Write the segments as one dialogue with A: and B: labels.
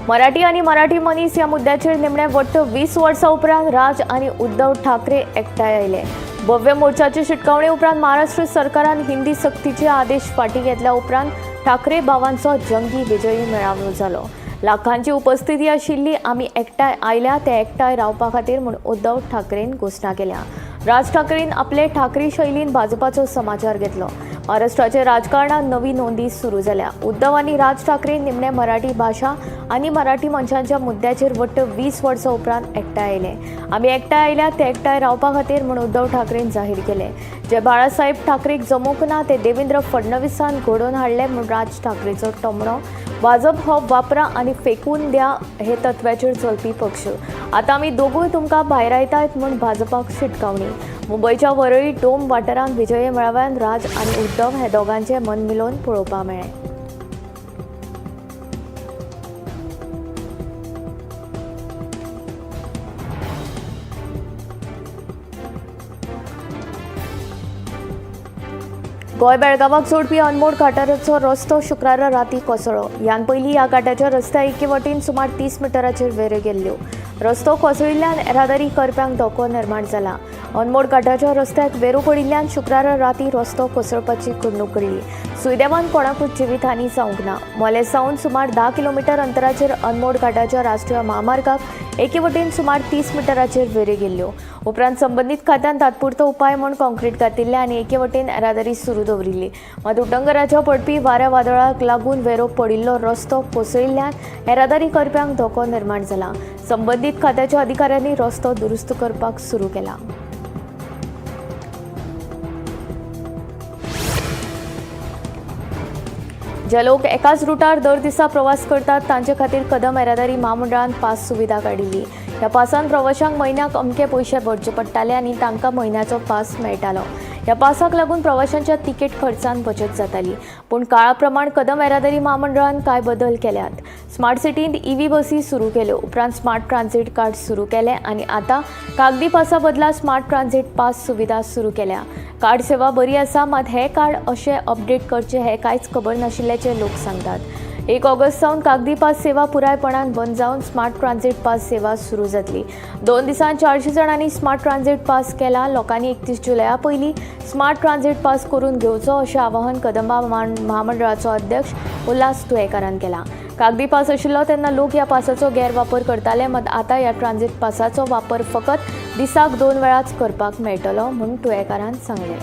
A: मराठी आनी मराठी मनीस ह्या मुद्द्याचेर निमणे वट्ट 20 वर्सां उपरांत राज आनी उद्धव ठाकरे एकठांय आयले. भव्य मोर्चाचे शिटकावणे उपरांत महाराष्ट्र सरकारान हिंदी सक्तीचे आदेश फाटीं घेतल्या उपरांत ठाकरे भावांचो जंगी विजयी मेळावो जालो. लाखांची उपस्थिती आशिल्ली. आमी एकठांय आयल्या ते एकठांय रावपा खातीर म्हूण उद्धव ठाकरेन घोशणा केल्या. राज ठाकरेन आपले ठाकरे शैलीन भाजपाचो समाचार घेतलो. महाराष्ट्राच्या राजकारणात नवी नोंदी सुरू जाल्या. उद्धव आनी राज ठाकरे निमणे मराठी भाशा आनी मराठी मनशांच्या मुद्द्याचेर वट्ट 20 वर्सां उपरांत एकठांय आयले. आमी एकठांय आयल्या ते एकठांय रावपा खातीर म्हूण उद्धव ठाकरेन जाहीर केलें. जे बाळासाहेब ठाकरेक जमूंक ना ते देवेंद्र फडणवीसान घडोवन हाडले म्हूण राज ठाकरेचो टोमणो. भाजप हो वापरा आनी फेकून द्या हे तत्वाचेर चलपी पक्ष. आतां आमी दोगूय तुमकां भायरायतात म्हूण भाजपाक शिटकावणी. मुंबयच्या वरळी डोम वाठारांत विजयी मेळाव्यान राज आनी उद्धव हे दोगांचे मन मिलोवन पळोवपाक मेळ्ळें. गोंय बेळगांवाक जोडपी अनमोड घाटाचो रस्तो शुक्रारा राती कोसळ्ळो. ह्यान पयलीं ह्या घाटाच्या रस्त्या एके वटेन सुमार 30 मिटराचेर वेऱ्यो गेल्ल्यो. रस्तो कोसळिल्ल्यान येरादारी करप्यांक धोको निर्माण जाला. अनमोड घाटाच्या रस्त्याक वेरो पडिल्ल्यान शुक्रारा राती रस्तो कोसळपाची घडणूक घडली. सुदैवान कोणाकूच जिवीतहानी जावंक ना. मोले सावन सुमार 10 किलोमिटर अंतराचेर अनमोड घाटाच्या राष्ट्रीय म्हामार्गाक एके वटेन सुमार 30 मिटराचेर वेऱ्यो गेल्ल्यो. उपरांत संबंदीत खात्यान तात्पुरतो उपाय म्हूण कॉन्क्रीट घातिल्ले आनी एके वटेन येरादारी सुरू दवरिल्ली. मात उटंगराच्या पडपी वाऱ्या वादळाक लागून वेरो पडिल्लो रस्तो कोसळिल्ल्यान येरादारी करप्यांक धोको निर्माण जाला. संबंदीत खात्याच्या अधिकाऱ्यांनी रस्तो दुरुस्त करपाक सुरू केला. जे लोक एकाच रुटार दर दिसा प्रवास करतात तांचे खातीर कदम येरादारी म्हामंडळान पास सुविधा काडिल्ली. ह्या पासान प्रवाशांक म्हयन्याक अमके पयशे भरचे पडटाले आनी तांकां म्हयन्याचो पास मेळटालो. ह्या पासाक लागून प्रवाशांच्या तिकेट खर्चान बचत जाताली. पूण काळा प्रमाण कदम येरादारी म्हामंडळान कांय बदल केल्यात. स्मार्ट सिटींत ईव्ही बसी सुरू केल्यो. उपरांत स्मार्ट ट्रान्झीट कार्ड सुरू केलें आनी आतां कागदी पासा बदला स्मार्ट ट्रान्झीट पास सुविधा सुरू केल्या. कार्ड सेवा बरी आसा, मात हें कार्ड अशें अपडेट करचें हें कांयच खबर नाशिल्ल्याचें लोक सांगतात. 1 ऑगस्ट सावन कागदी पास सेवा पुरायपणान बंद जावन स्मार्ट ट्रान्झीट पास सेवा सुरू जातली. 2 दिसांत 400 जाणांनी स्मार्ट ट्रान्झीट पास केला. लोकांनी 31 जुलया पयलीं स्मार्ट ट्रान्झीट पास करून घेवचो अशें आवाहन कदंबा म्हामंडळाचो अध्यक्ष उल्हास तुयेंकारान केला. कागदी पास आशिल्लो तेन्ना लोक ह्या पासाचो गैरवापर करताले, मात आतां ह्या ट्रान्झीट पासाचो वापर फकत दिसाक 2 वेळाच करपाक मेळटलो म्हूण तुयेंकारान सांगलें.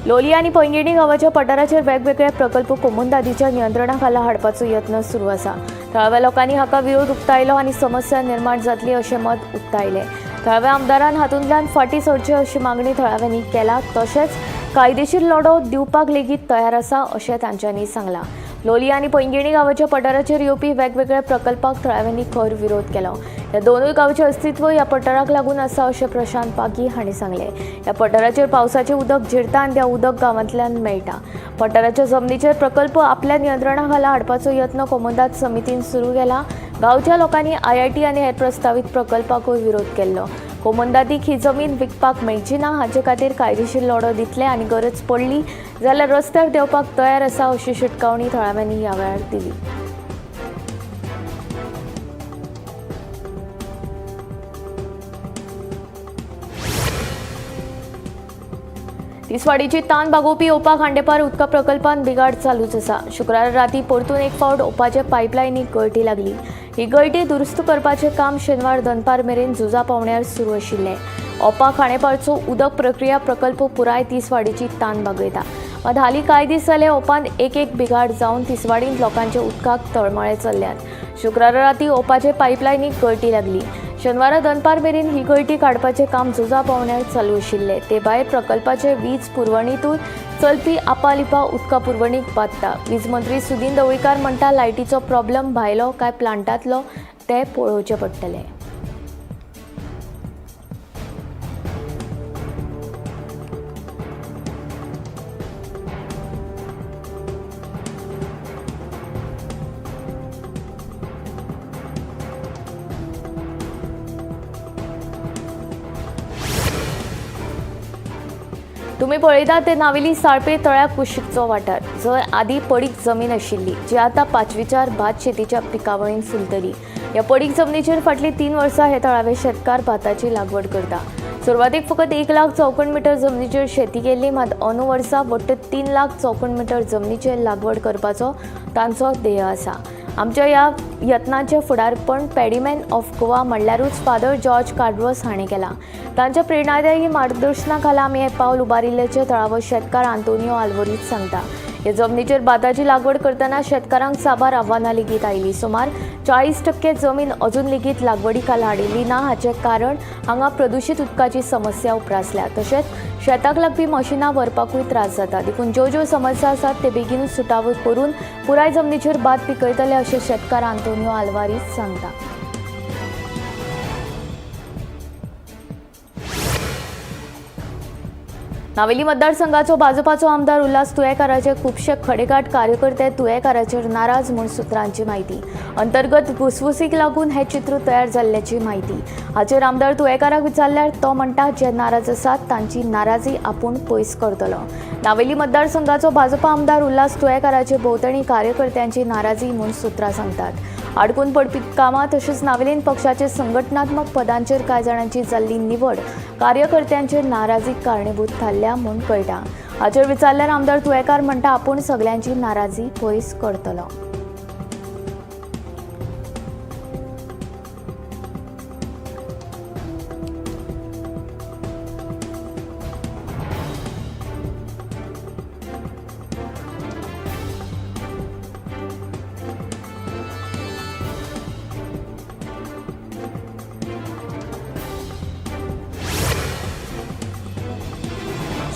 A: लोलयें आनी पैंगिणी गांवाच्या पठाराचेर वेगवेगळे प्रकल्प कोमुनिदादीच्या नियंत्रणा खाला हाडपाचो यत्न सुरू आसा. थळाव्या लोकांनी हाका विरोध उक्तायलो आनी समस्या निर्माण जातली अशें मत उक्तायलें. थळाव्या आमदारान हातूंतल्यान फाटीं सरचें अशी मागणी थळाव्यांनी केला. तशेंच कायदेशीर लढो दिवपाक लेगीत तयार आसा अशें तांच्यांनी सांगलां. लोलयें आनी पैंगिणी गांवाच्या पठाराचेर येवपी वेगवेगळ्या प्रकल्पाक थळाव्यांनी खर विरोध केलो. ह्या दोनूय गांवचें अस्तित्व ह्या पठाराक लागून आसा अशें प्रशांत पागी हांणी सांगलें. ह्या पठाराचेर पावसाचें उदक झिरता आनी त्या उदक गांवांतल्यान मेळटा. पठाराच्या जमनीचेर प्रकल्प आपल्या नियंत्रणा खाला हाडपाचो यत्न कोमुनिदाद समितीन सुरू केला. गांवच्या लोकांनी आयआयटी आनी हेर प्रस्तावीत प्रकल्पाकूय विरोध केल्लो. कोमुनिदादीक ही जमीन विकपाक मेळची ना हाचे खातीर कायदेशीर लढो दितले आनी गरज पडली जाल्यार रस्त्यार देंवपाक तयार आसा अशी शिटकावणी थळाव्यांनी ह्या वेळार दिली. तिसवाडीची तान भागोवपी ओपा खांडेपार उदका प्रकल्पान बिगाड चालूच आसा. शुक्रारा राती परतून एक फावट ओपाचे पायपलायनीक गळटी लागली. ही गळटी दुरुस्त करपाचें काम शेनवार दनपार मेरेन झुजा पावण्यार सुरू आशिल्लें. ओपा खांडेपारचो उदक प्रक्रिया प्रकल्प पुराय तिसवाडीची तान भागयता. मात हालीं कांय दीस जाले ओपांत एक एक बिगाड जावन तिसवाडींत लोकांचे उदकाक तळमळे चल्ल्यात. शुक्रारा राती ओपाचे पायपलायनीक गळटी लागली. शेनवारा दनपार मेरेन ही गळटी काडपाचें काम झुजा पावण्यार चालू आशिल्लें. ते भायर प्रकल्पाचे वीज पुरवणीतूय चलपी आपालिपा उदका पुरवणीक बादता. वीज मंत्री सुदिन ढवळीकार म्हणटा, लायटीचो प्रॉब्लम भायलो काय प्लांटांतलो तें पळोवचें पडटलें. तुमी पळयतात ते नावेली साळपे तळ्या कुशीकचो वाठार, जंय आदी पडीक जमीन आशिल्ली, जी आतां पाचवीचार भात शेतीच्या पिकावळीन फुलतली. ह्या पडीक जमनीचेर फाटलीं 3 वर्सां हे थळावे शेतकार भाताची लागवड करता. सुरवातेक फकत 1 लाख चौखण मिटर जमनीचेर शेती केल्ली, मात अंदू वर्सा वट्ट 3 लाख चौखण मिटर जमनीचेर लागवड करपाचो तांचो ध्येय आसा. आमच्या ह्या यत्नाचें फुडारपण पॅडीमॅन ऑफ गोवा म्हणल्यारूच फादर जॉर्ज कार्द्रोस हाणें केलां. तांच्या प्रेरणादायी मार्गदर्शना खाला आमी हें पावल उबारिल्ल्याचें थळावो शेतकार आंतोनियो आल्वरीज सांगता. हे जमनीचेर भाताची लागवड करतना शेतकारांक साबार आव्हानां लेगीत आयलीं. सुमार 40% जमीन अजून लेगीत लागवडी खाला हाडिल्ली ना. हाचें कारण हांगा प्रदुशीत उदकाची समस्या उप्रासल्या. तशेंच शेताक लागपी मशिनां व्हरपाकूय त्रास जाता. देखून ज्यो ज्यो समस्या आसात ते बेगीनूच सुटाव्यो करून पुराय जमनीचेर भात पिकयतले अशें शेतकार आंतोनियो आल्वारीज सांगता. नावेली मतदारसंघाचो भाजपाचो आमदार उल्हास तुयेंकाराचे खुबशे खडेगांठ कार्यकर्ते तुयेंकाराचेर नाराज म्हूण सुत्रांची म्हायती. अंतर्गत घुसघुसीक लागून हें चित्र तयार जाल्ल्याची म्हायती. हाचेर आमदार तुयेंकाराक विचारल्यार तो म्हणटा, जे नाराज आसात तांची नाराजी आपूण पयस करतलो. नावेली मतदारसंघाचो भाजपा आमदार उल्हास तुयेंकाराचे भोंवतणी कार्यकर्त्यांची नाराजी म्हूण सुत्रां सांगतात. आडकून पडपी कामां तशेंच नावेलीन पक्षाचे संघटनात्मक पदांचेर कांय जाणांची जाल्ली निवड कार्यकर्त्यांचेर नाराजीक कारणीभूत थारल्या म्हूण कळटा. हाचेर विचारल्यार आमदार तुयेंकार म्हणटा, आपूण सगल्यांची नाराजी पयस करतलो.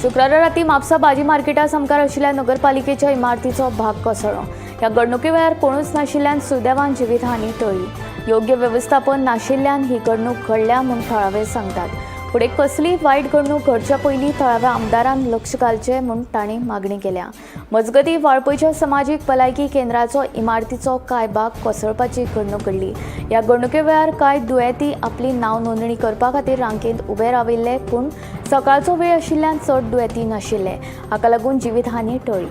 A: शुक्रारा राती म्हापसा भाजी मार्केटा सामकार आशिल्ल्या नगरपालिकेच्या इमारतीचो भाग कोसळ्ळो. ह्या घडणुके वेळार कोणूच नाशिल्ल्यान सुदैवान जिवीतहानी टळ्ळी. योग्य वेवस्थापन नाशिल्ल्यान ही घडणूक घडल्या म्हूण थळावे सांगतात. फुडें कसलीय वायट घडणूक घडच्या पयलीं थळाव्या आमदारान लक्ष घालचें म्हूण तांणी मागणी केल्या. मजगतीं, वाळपयच्या समाजीक भलायकी केंद्राचो इमारतीचो कांय भाग कोसळपाची घडणूक घडली. ह्या घडणुके वेळार कांय दुयेंती आपली नांव नोंदणी करपा खातीर रांकेंत उबे राविल्ले, पूण सकाळचो वेळ आशिल्ल्यान चड दुयेंती नाशिल्ले. हाका लागून जिवीतहानी टळ्ळी.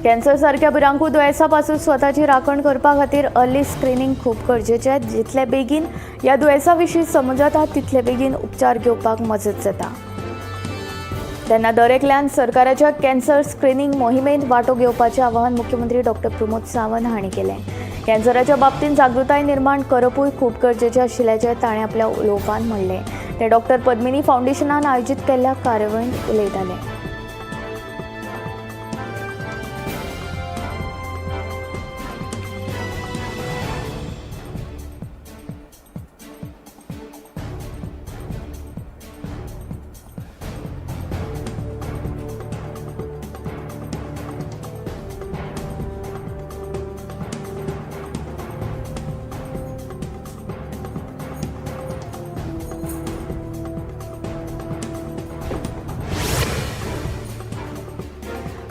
A: कॅन्सर सारक्या भिरांकूळ दुयेंसा पासून स्वताची राखण करपा खातीर अर्ली स्क्रिनींग खूब गरजेचें. जितले बेगीन ह्या दुयेंसा विशीं समजता तितले बेगीन उपचार घेवपाक मजत जाता. तेन्ना दर एकल्यान सरकाराच्या कॅन्सर स्क्रिनींग मोहिमेंत वांटो घेवपाचें आवाहन मुख्यमंत्री डॉक्टर प्रमोद सावंत हांणी केलें. कॅन्सराच्या बाबतींत जागृताय निर्माण करपूय खूब गरजेचें आशिल्ल्याचें ताणें आपल्या उलोवपांत म्हणलें. ते डॉक्टर पद्मिनी फावंडेशनान आयोजीत केल्ल्या कार्यावळींत उलयताले.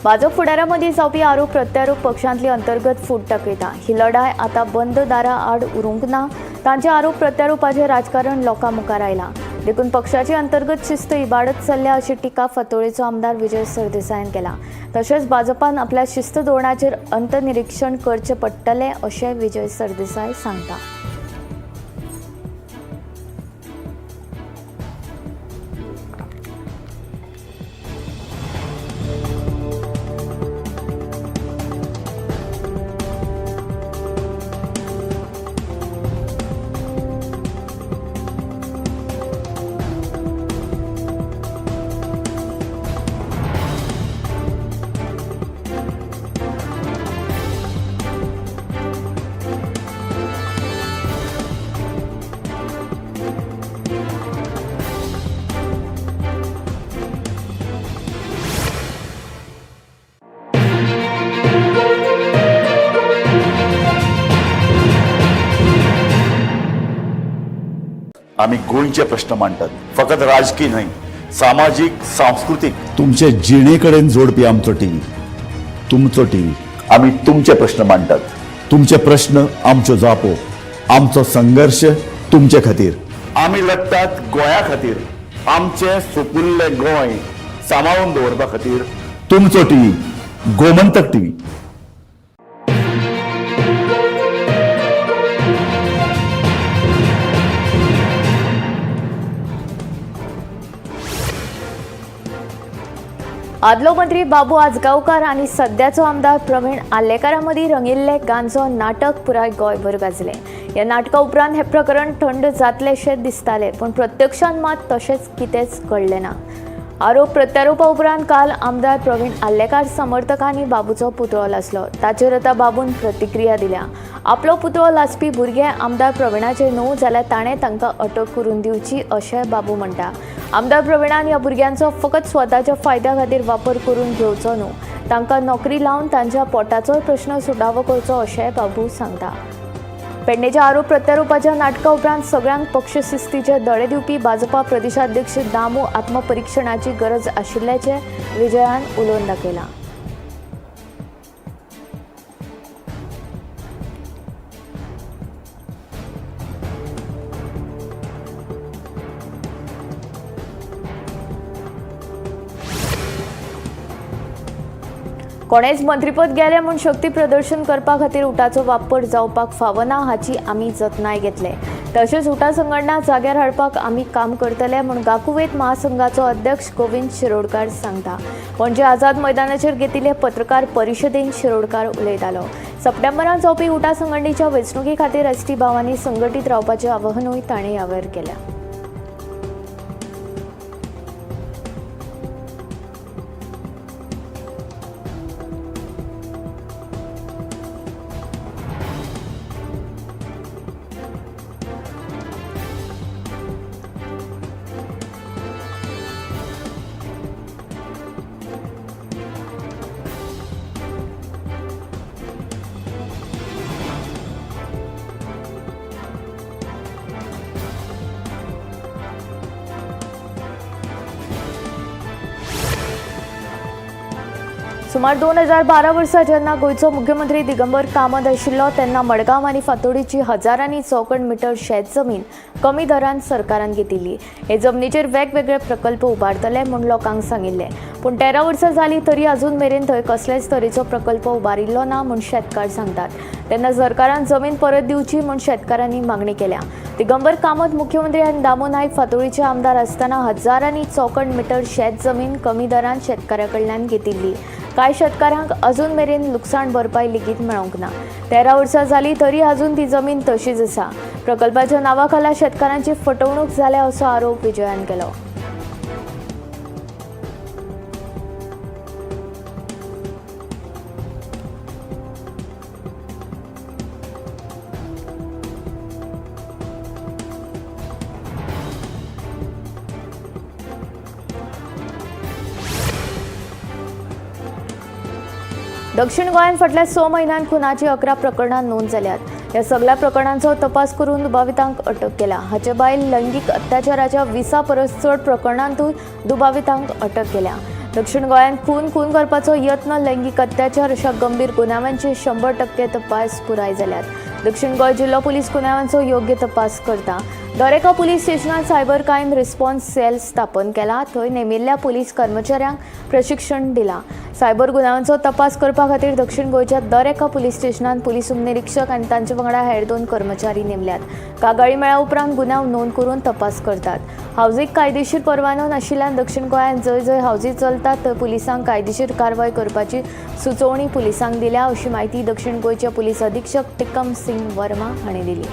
A: भाजप फुडाऱ्यां मदीं जावपी आरोप प्रत्यारोप पक्षांतली अंतर्गत फूट दाखयता. ही लढाय आतां बंद दारा आड उरूंक ना. तांचे आरोप प्रत्यारोपाचें राजकारण लोकां मुखार आयलां. देखून पक्षाची अंतर्गत शिस्त इबाडत चल्ल्या अशी टिका फातोळेचो आमदार विजय सरदेसायान केला. तशेंच भाजपान आपल्या शिस्त धोरणाचेर अंतनिरिक्षण करचें पडटलें अशें विजय सरदेसाय सांगता.
B: आमी गोंयचे प्रश्न मांडटात, फकत राजकी न्हय, सामाजीक, सांस्कृतीक, तुमचे जिणे कडेन जोडपी आमचो टीव्ही, तुमचो टीव्ही. आमी तुमचे प्रश्न मांडटात, तुमचे प्रश्न आमच्यो जापो, आमचो संघर्श तुमचे खातीर. आमी लढटात गोंया खातीर, आमचें सुपुल्लें गोंय सांबाळून दवरपा खातीर. तुमचो टीव्ही, गोमंतक टीव्ही.
A: आदलो मंत्री बाबू आजगांवकार आनी सद्याचो आमदार प्रवीण आर्लेकारा मदीं रंगिल्लें गांजो नाटक पुराय गोंयभर गाजलें. ह्या नाटका उपरांत हें प्रकरण थंड जातलेंशें दिसतालें, पूण प्रत्यक्षांत मात तशेंच कितेंच घडलें ना. आरोप प्रत्यारोपा उपरांत काल आमदार प्रवीण आर्लेकार समर्थकांनी बाबूचो पुतळो लासलो. ताचेर आतां बाबून प्रतिक्रिया दिल्या. आपलो पुतळो लासपी भुरगे आमदार प्रवीणाचे न्हू जाल्यार ताणें तांकां अटक करून दिवची अशें बाबू म्हणटा. आमदार प्रवीणान ह्या भुरग्यांचो फकत स्वताच्या फायद्या खातीर वापर करून घेवचो न्हू, तांकां नोकरी लावन तांच्या पोटाचोय प्रश्न सुटावो करचो अशेंय बाबू सांगता. पेडणेच्या आरोप प्रत्यारोपाच्या नाटका उपरांत सगळ्यांक पक्षशिस्तीचे धडे दिवपी भाजपा प्रदेशाध्यक्ष दामू आत्मपरिक्षणाची गरज आशिल्ल्याचें विजयान उलोवन दाखयलां. कोणेच मंत्रीपद गेलें म्हूण शक्ती प्रदर्शन करपा खातीर उटाचो वापर जावपाक फावना हाची आमी जतनाय घेतले. तशेंच उटा संघटना जाग्यार हाडपाक आमी काम करतले म्हूण गाकुवेत महासंघाचो अध्यक्ष गोविंद शिरोडकार सांगता. पणजे आझाद मैदानाचेर घेतिल्ले पत्रकार परिशदेन शिरोडकार उलयतालो. सप्टेंबरांत जावपी उटा संघटनेच्या वेंचणुके खातीर एसटी भावांनी संघटीत रावपाचें आवाहनूय ताणें ह्या वेळार केलें. सुमार 2012 वर्सा जेन्ना गोंयचो मुख्यमंत्री दिगंबर कामत आशिल्लो तेन्ना मडगांव आनी फातोडीची हजारांनी चौखण मिटर शेत जमीन कमी दरान सरकारान घेतिल्ली. हे जमनीचेर वेगवेगळे प्रकल्प उबारतले म्हूण लोकांक सांगिल्लें, पूण 13 वर्सां जालीं तरी अजून मेरेन थंय कसलेच तरेचो प्रकल्प उबारिल्लो ना म्हूण शेतकार सांगतात. तेन्ना सरकारान जमीन परत दिवची म्हूण शेतकारांनी मागणी केल्या. दिगंबर कामत मुख्यमंत्री आनी दामू नायक फातोडीचे आमदार आसतना हजारांनी चौखण मिटर शेत जमीन कमी दरान शेतकारां कडल्यान घेतिल्ली. कांय शेतकारांक अजून मेरेन लुकसाण भरपाय लेगीत मेळोंक ना. 13 वर्सां जालीं तरी अजून ती जमीन तशीच आसा. प्रकल्पाच्या नांवा खाला शेतकारांची फटवणूक जाल्या असो आरोप विजयान केलो. दक्षिण गोंयांत फाटल्या 6 म्हयन्यांत खुनाची 11 प्रकरणां नोंद जाल्यात. ह्या सगळ्या प्रकरणांचो तपास करून दुबावितांक अटक केल्या. हाचे भायर लैंगीक अत्याचाराच्या 20 परस चड प्रकरणांतूय दुबावितांक अटक केल्या. दक्षिण गोंयांत खून, खून करपाचो यत्न, लैंगीक अत्याचार अशा गंभीर गुन्यांवांचे 100% तपास पुराय जाल्यात. दक्षिण गोंय जिल्लो पुलीस गुन्यांवांचो योग्य तपास करता. दरेका पुलीस स्टेशनात सायबर क्रायम रिस्पॉन्स सेल स्थापन केला. थंय नेमिल्ल्या पुलीस कर्मचाऱ्यांक प्रशिक्षण दिलां. सायबर गुन्यांवांचो तपास करपा खातीर दक्षिण गोंयच्या दर एका पुलीस स्टेशनात पुलीस उपनिरीक्षक आनी तांचे वांगडा हेर 2 कर्मचारी नेमल्यात. कागाळी मेळ्ळ्या उपरांत गुन्यांव नोंद करून तपास करतात. हावजीक कायदेशीर परवानो नाशिल्ल्यान दक्षिण गोंयांत जंय जंय हावजी चलतात थंय पुलिसांक कायदेशीर कारवाय करपाची सुचोवणी पुलिसांक दिल्या अशी म्हायती दक्षिण गोंयचे पुलीस अधीक्षक टिकम सिंग वर्मा हांणी दिली.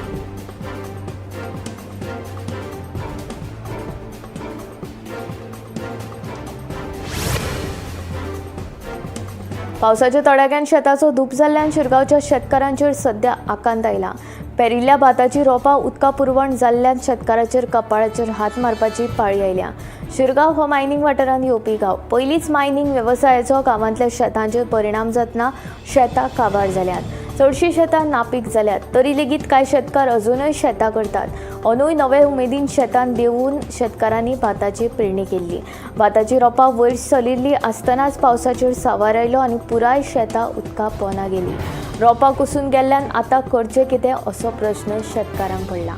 A: पावसाच्या तडाख्यान शेताचो धूप जाल्ल्यान शिरगांवच्या शेतकारांचेर सध्या आकांत आयला. पेरिल्ल्या भाताची रोपां उदका पुरवण जाल्ल्यान शेतकाराचेर कपाळाचेर हात मारपाची पाळी आयल्या. शिरगांव हो मायनींग वाठारांत येवपी गांव. पयलींच मायनींग वेवसायाचो गांवांतल्या शेतांचेर परिणाम जातना शेतां काबार जाल्यात. चडशीं शेतां नापीक जाल्यात, तरी लेगीत कांय शेतकार अजूनय शेतां करतात. अंदूय नवे उमेदीन शेतांत देंवून शेतकारांनी भाताची पेरणी केल्ली. भाताची रोपां वयर सरिल्ली आसतनाच पावसाचेर सांवार आयलो आनी पुराय शेतां उदका पोंदा गेली. रोपां कुसून गेल्ल्यान आतां करचें कितें असो प्रस्न शेतकारांक पडला.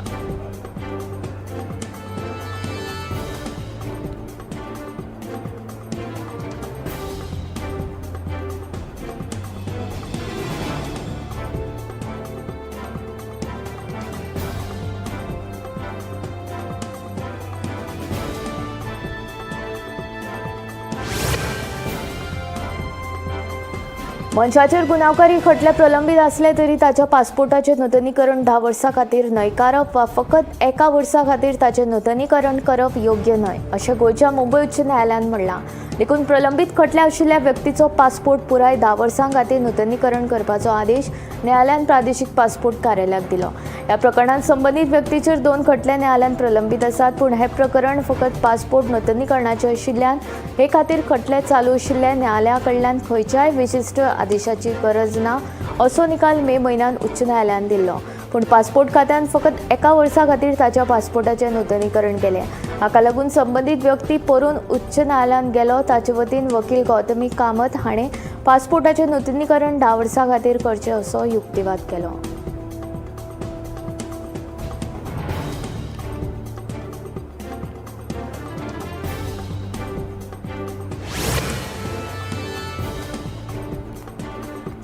A: मनशाचेर गुन्यांवकारी खटले प्रलंबीत आसले तरी ताच्या पासपोर्टाचें नुतनीकरण 10 वर्सां खातीर न्हयकारप वा फकत 1 वर्सा खातीर ताचें नुतनीकरण करप योग्य न्हय अशें गोंयच्या मुंबय उच्च न्यायालयान म्हणलां. देखून प्रलंबीत खटले आशिल्ल्या व्यक्तीचो पासपोर्ट पुराय 10 वर्सां खातीर नुतनीकरण करपाचो आदेश न्यायालयान प्रादेशीक पासपोर्ट कार्यालयाक दिलो. ह्या प्रकरणांत संबंदीत व्यक्तीचेर 2 खटले न्यायालयान प्रलंबीत आसात, पूण हें प्रकरण फकत पासपोर्ट नुतनीकरणाचें आशिल्ल्यान हे खातीर खटले चालू आशिल्ल्या न्यायालया कडल्यान खंयच्याय विशिश्ट आदेशाची गरज ना असो निकाल मे म्हयन्यांत उच्च न्यायालयान दिल्लो. पूण पासपोर्ट खात्यान फकत 1 वर्सा खातीर ताच्या पासपोर्टाचें नुतनीकरण केलें. हाका लागून संबंदीत व्यक्ती परून उच्च न्यायालयांत गेलो. ताचे वतीन वकील गौतमी कामत हाणें पासपोर्टाचें नुतनीकरण 10 वर्सां खातीर करचें असो युक्तिवाद केलो.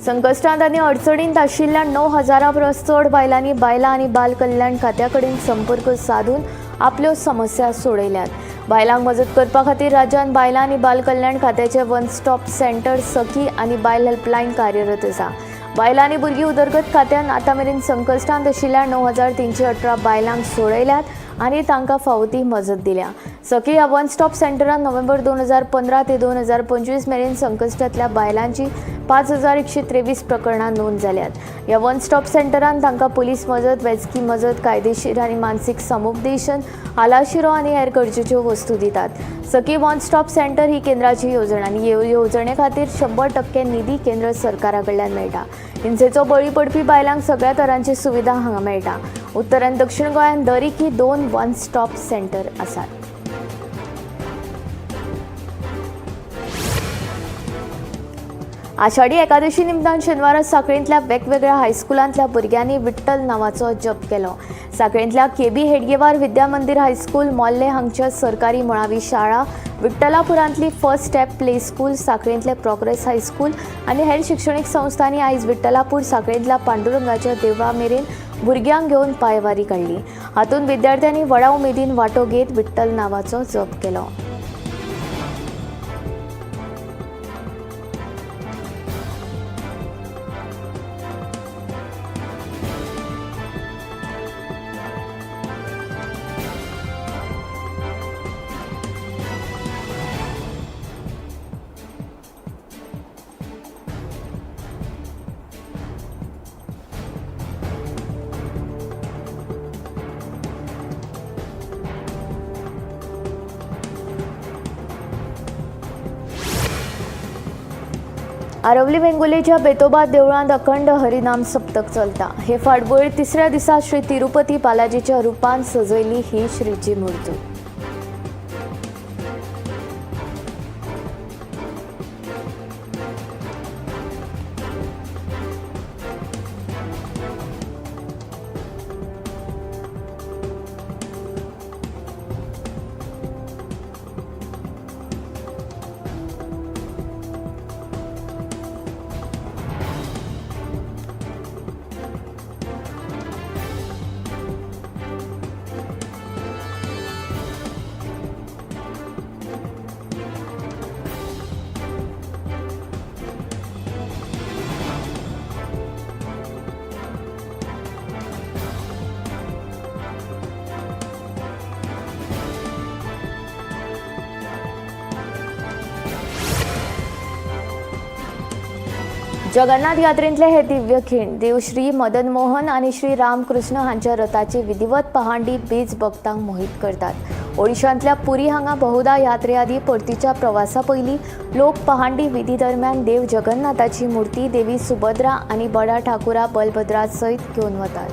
A: संकश्टांत आनी अडचणींत आशिल्ल्या 9,000 परस चड बायलांनी बायलां आनी बाल कल्याण खात्या कडेन संपर्क साधून आपल्यो समस्या सोडयल्यात. बायलांक मजत करपा खातीर राज्यांत बायलां आनी बाल कल्याण खात्याचे वन स्टॉप सेंटर सखी आनी बायल हेल्पलायन कार्यरत आसा. बायलां आनी भुरगीं उदरगत खात्यान आतां मेरेन संकश्टांत आशिल्ल्या 9,318 बायलांक सोडयल्यात आनी तांकां फावो ती मजत दिल्या. सखी ह्या वन स्टॉप सेंटरान नोव्हेंबर 2015 ते 2025 मेरेन संकश्टांतल्या बायलांची 5,123 प्रकरणां नोंद जाल्यात. ह्या वन स्टॉप सेंटरान तांकां पुलीस मजत, वैजकी मजत, कायदेशीर आनी मानसीक समुपदेशन, आलाशिरो आनी हेर गरजेच्यो वस्तू दितात. सखी वन स्टॉप सेंटर ही केंद्राची येवजण आनी येवजणे खातीर 100% निधी केंद्र सरकारा कडल्यान मेळटा. हिंसेचो बळी पडपी बायलांक सगळ्या तरांची सुविधा हांगा मेळटा. उत्तर आनी दक्षिण गोंयांत दरेकी 2 वन स्टॉप सेंटर आसात. आषाढी एकादशी निमतान शेनवारा साखळेंतल्या वेगवेगळ्या हायस्कुलांतल्या भुरग्यांनी विठ्ठल नांवाचो जप केलो. साखळेंतल्या केबी हेडगेवार विद्या मंदिर हायस्कूल, मोल्ले हांगच्या सरकारी मुळावी शाळा, विठ्ठलापुरांतली फर्स्ट स्टेप प्ले स्कूल, साखळेंतले प्रोग्रेस हायस्कूल आनी हेर शिक्षणीक संस्थांनी आयज विठ्ठलापूर साखळेंतल्या पांडुरंगाच्या देवळा मेरेन भुरग्यांक घेवन पांयवारी काडली. हातूंत विद्यार्थ्यांनी व्हडा उमेदीन वांटो घेत विठ्ठल नांवाचो जप केलो. आरवली वेंगुर्लेच्या बेतोबा देवळांत अखंड हरिनाम सप्तक चलता. हे फाटभूंयेर तिसऱ्या दिसा श्री तिरुपती बालाजीच्या रुपान सजयली ही श्रीची मूर्ती. जगन्नाथ यात्रेंतले हे दिव्य खीण. देव श्री मदन मोहन आनी श्री रामकृष्ण हांच्या रथाची विधिवत पहांडी बीज भक्तांक मोहीत करतात. ओडिशांतल्या पुरी हांगा बहुधा यात्रे आदी परतीच्या प्रवासा पयलीं लोक पहांडी विधी दरम्यान देव जगन्नाथाची मूर्ती देवी सुभद्रा आनी बडा ठाकुरा बलभद्रा सयत घेवन वतात.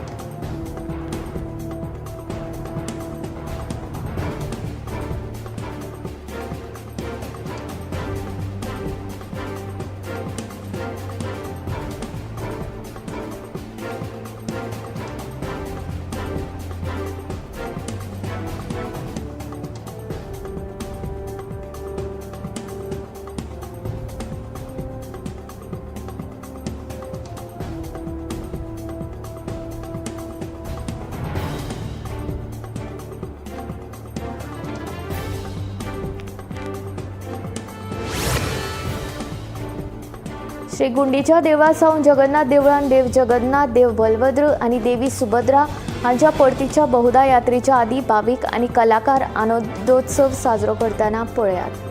A: श्री गुंडीच्या देवळा सावन जगन्नाथ देवळान देव जगन्नाथ, देव बलभद्र आनी देवी सुभद्रा हांच्या परतीच्या बहुधा यात्रेच्या आदी भावीक आनी कलाकार आनंदोत्सव साजरो करतना पळयात.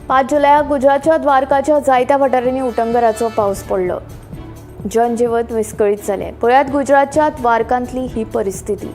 A: पांच जुलयाक गुजरातच्या द्वारकाच्या जायत्या वाठारांनी उटंगराचो पावस पडलो. जनजीवन विस्कळीत जालें. पळयात गुजरातच्या द्वारकांतली ही परिस्थिती.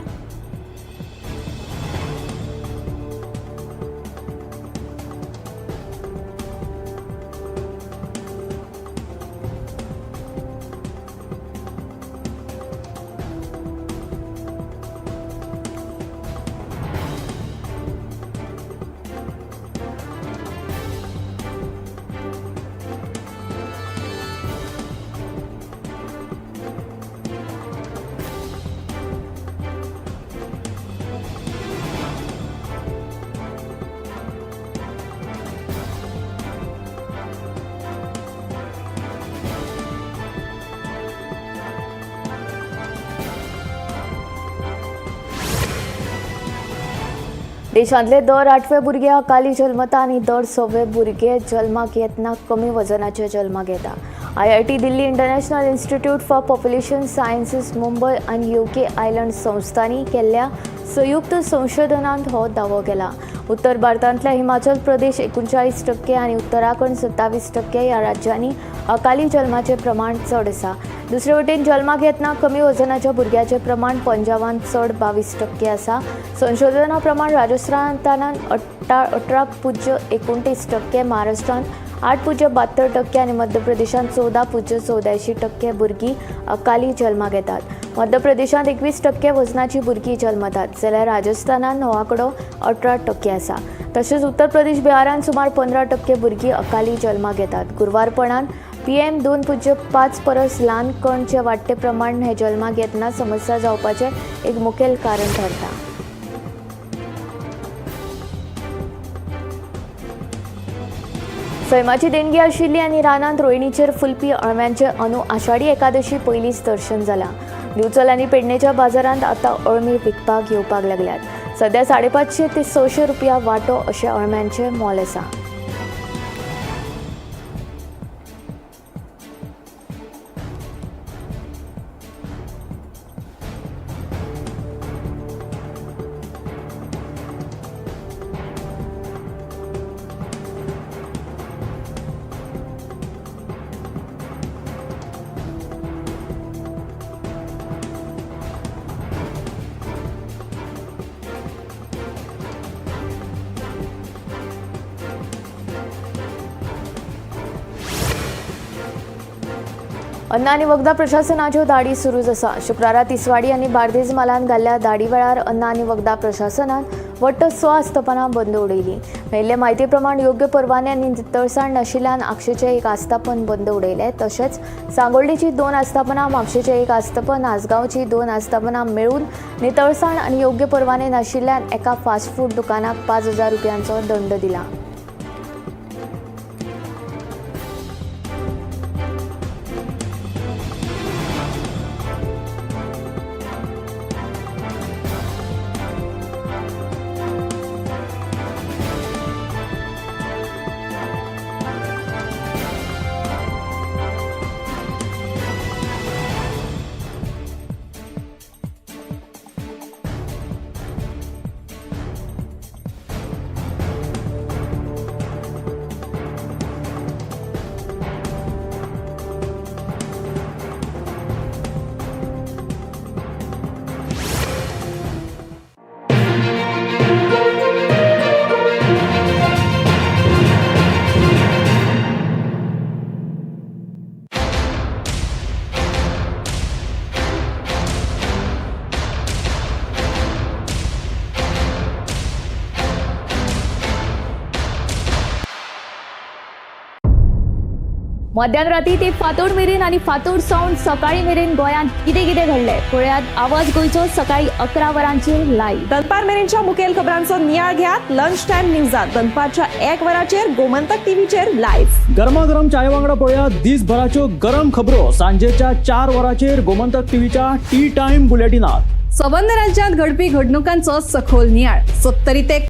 A: देशांतले दर 8वे भुरगे अकाली जल्मता आनी दर 6वे भुरगे जल्माक येतना कमी वजनाचे जल्माक येता. IIT Delhi, international institute for population sciences Mumbai आनी UK island संस्थांनी केल्ल्या संयुक्त संशोधनांत हो दावो केला. उत्तर भारतांतल्या हिमाचल प्रदेश 39% आनी उत्तराखंड 27% ह्या राज्यांनी अकाली जल्माचें प्रमाण चड आसा. दुसरे वटेन जल्माक येतना कमी वजनाच्या भुरग्याचें प्रमाण पंजाबांत चड 22% आसा. संशोधना प्रमाण राजस्थानांत 18.29%, महाराष्ट्रांत 8.72% आनी मध्य प्रदेशांत 14.84% भुरगीं अकाली जल्माक येतात. मध्य प्रदेशांत 21% वजनाची भुरगीं जल्मतात, जाल्यार राजस्थानांत हो आंकडो 18% आसा. तशेंच उत्तर प्रदेश, बिहारांत सुमार 15% भुरगीं अकाली जल्माक येतात. गुरवारपणान PM 2.5 परस ल्हान कणचे वाडटे प्रमाण हे जल्माक येतना समस्या जावपाचें एक मुखेल कारण थारता. सैमाची देणगी आशिल्ली आनी रानांत रोयणीचेर फुलपी अळम्यांचें अंदू आषाढी एकादशी पयलींच दर्शन जालां. दिवचल आनी पेडणेच्या बाजारांत आतां अळमी विकपाक येवपाक लागल्यात. सध्या 550 ते 600 रुपया वांटो अशें अळम्यांचें मोल आसा. अन्न आनी वखदां प्रशासनाच्यो धाडी सुरूच आसा. शुक्रारा तिसवाडी आनी बार्देज म्हालांत घाल्ल्या धाडी वेळार अन्न आनी वखदां प्रशासनान वट्ट 100 आस्थापनां बंद उडयलीं. मेळिल्ले म्हायती प्रमाण योग्य परवाने आनी नितळसाण नाशिल्ल्यान आगशेचें एक आस्थापन बंद उडयलें. तशेंच सांगोल्डेची 2 आस्थापनां, म्हापशेचें एक आस्थापन, आसगांवची 2 आस्थापनां मेळून नितळसाण आनी योग्य परवाने नाशिल्ल्यान एका फास्ट फूड दुकानाक 5,000 रुपयांचो दंड दिला. मध्यान राती ते फांतोड मेरेन आनी फांतोड सावन सकाळी मेरेन गोंयांत कितें कितें घडलें पळयात आवाज गोंयचो सकाळी 11 वरांचेर लायव्ह.
C: दनपार मेरेनच्या मुखेल खबरांचो नियाळ घेयात लंच टायम न्यूजात दनपारच्या 1 वराचेर गोमंतक टीव्हीचेर लायव्ह.
D: गरमागरम चाये वांगडा पळया दिसभराच्यो गरम खबरो सांजेच्या 4 वरांचेर गोमंतक टीव्हीच्या टी टायम बुलेटिनात.
E: संबंद राज्यात घडपी घडणुकांचो सखोल नियाळ 70 ते